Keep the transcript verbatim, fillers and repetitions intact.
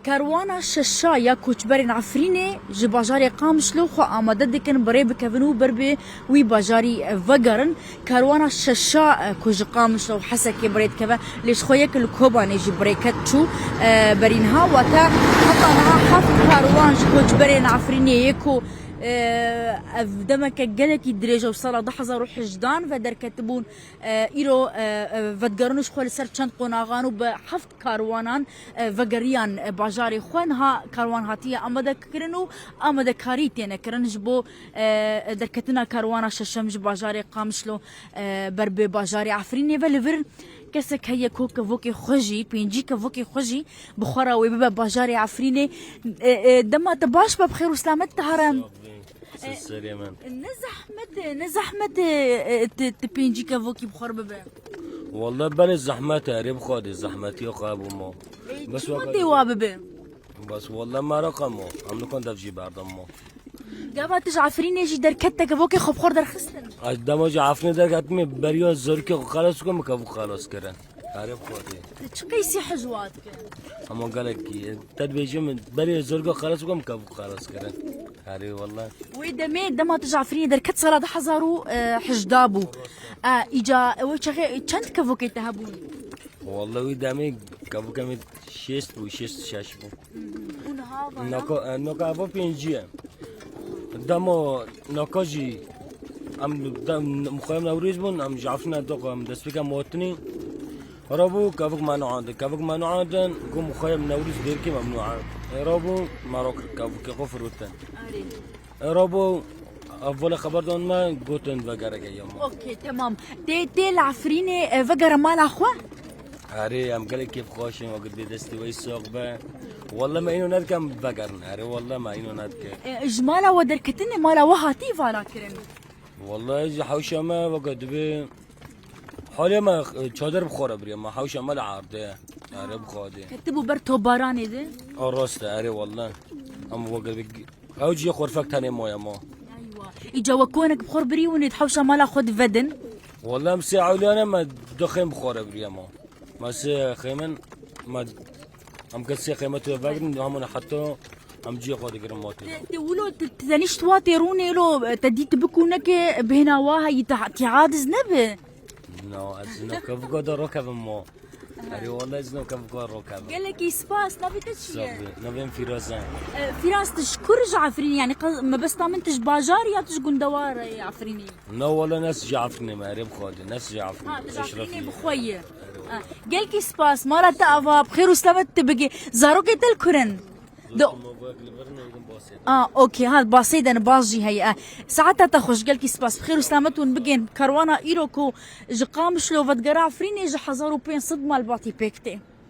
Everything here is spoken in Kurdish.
Kerwana şeşa ya koçberên Efrînê ji bajarê Qamişlo xwe amade dikin bi rê bikevin û ber bi wî bajarî vegerin. Kerwana şeşa, e, ku ji Qamişlo û Hesekê bi rê dikeve, lê ji xwe yek li Kobanê jî bi rê ket çû, e, berî niha. Wate heta niha heft kerwan ji koçberên Efrînê yê ku, e, ev demeke gelekî dirêj e û sala du hezar û hejdehan ve derketibûn, e, îro, e, e, vedigerin û ji xwe li ser çend qonaxan û bi heft karwanan, e, vegeriyan, e, bajarê xwe. Niha karwan hatiye amade kirin û amadekarî têne kirin ji bo, e, derketina karwana şeşem ji bajarê Qamişlo, e, ber bi bajarê Efrînê ve. Li vir kesek heye ku kevokê xwe jî, pêncî kevokê xwe jî bi xwe re wê bibe bajarê Efrînê. E, e, dema te baş be, bi xêr û selamet te here. Ser serê min. Ne zehmet e, ne zehmet e, e, tu, tu pêncî kevokî bi xwe re bibe. Walla belê zehmet e, erê bi Xwedê zehmetiya xwe bû ma. E, bes çima weke tê wa bibe? Bes walla meraq e ma. Em nikan dev jî berdim ma. Gava tu ji Efrînê jî derket te kevokê xwe bi xwe re derxistin? Ez dema ji Efrînê derketimê beriya zorkê xwe xelas bikim, min kevok xelas kirin. Erê bi Xwedê. Tu çi qeysî hej wa dike? Ama gelekî. Te dibêjim, berê zorga xelas bikim, kevok xelas kirin. Erê walla. Wê demê dema tu ji Efrînê derket sala du hezar û hejda bû. E, îca ew çaxê çend kevokê te hebûn? Walla wî demê kevokê min şêst bû, şêst û şeş bû. Û niha vana? Naka, e, naka eva pêncî ye. Dema naka jî em dem, mixayem Newrîz bûn, em ji Efrînê doq em destpêka motinî. Rabû kevik me neandin. Kevik me neandin, got mixayem Newrîz dêrkî memnû e. Rabû me rakir kevikê xwe firotin. Erê. Rabû ev vale xeber dan me, gotin vegereke ya me. Okey, temam. Tê, tê li Efrînê, e, vegere mala xwe? Erê, em gelek kêf xweş in, wekî dibê destê we sax be. Walla me îno nedike em vegerin. Erê, walla me îno nedike. E, ji mala we derketinê, mala we hatî vala kirin? Walla ji hewşa me weke dibê halê me, e, çadir bi xwe re biriye, me hewşa me li erdê ye. Erê bi Xwedê. Ketibû ber tobaranê de? A rast e, erê walla. Em weke dibê ew cihê xwerfek tenê maye ma. Eywa. Îca we konek bi xwe re birî û nê di hewşa mala xwe divedin? Walla em sê ewliyane me du xêm bi xwe re biriye ma. Me sê xêmin, me, em ke sê xêmet we vegirin, hemû heta em cihê xwe digirin matê. Te, te wilo, te, te tenîşt wa tê rûnê lo, te dît bikûneke bihêna wa heyî te, te adiz nebe? No, ez ji nokevika de rokevim mo. Erê wala ez ji nokevika rokevim. Gelekî spas, navê te çi ye? Sabî, navê min Fîraz e. E, Fîraz, tu ji kur ji Efrînê, yanî qe-, mebesta min tu ji bajarî ya tu ji gundewar î Efrînê? Na wala ne ji Efrînê me, erê bi Xwedê, ne ji Efrînê. Ha, tu ji Efrînê bi xwe yî. Ha, gelkî spas, mala te ava, bi xêr û selamet tu bigê. Zarokê te li kur in? Do- Dostum, ma bu ek li vir ne, basê de. Ah, okey, ha, basê de ne, bas jî heye. Eh, saeta te xweş, gelkî spas. Bi xêr û selamet hûn bigên. Karwana îro ku ji Qamişlo vedigere Efrînê ji hezar û pênc sed malbatî pêk tê.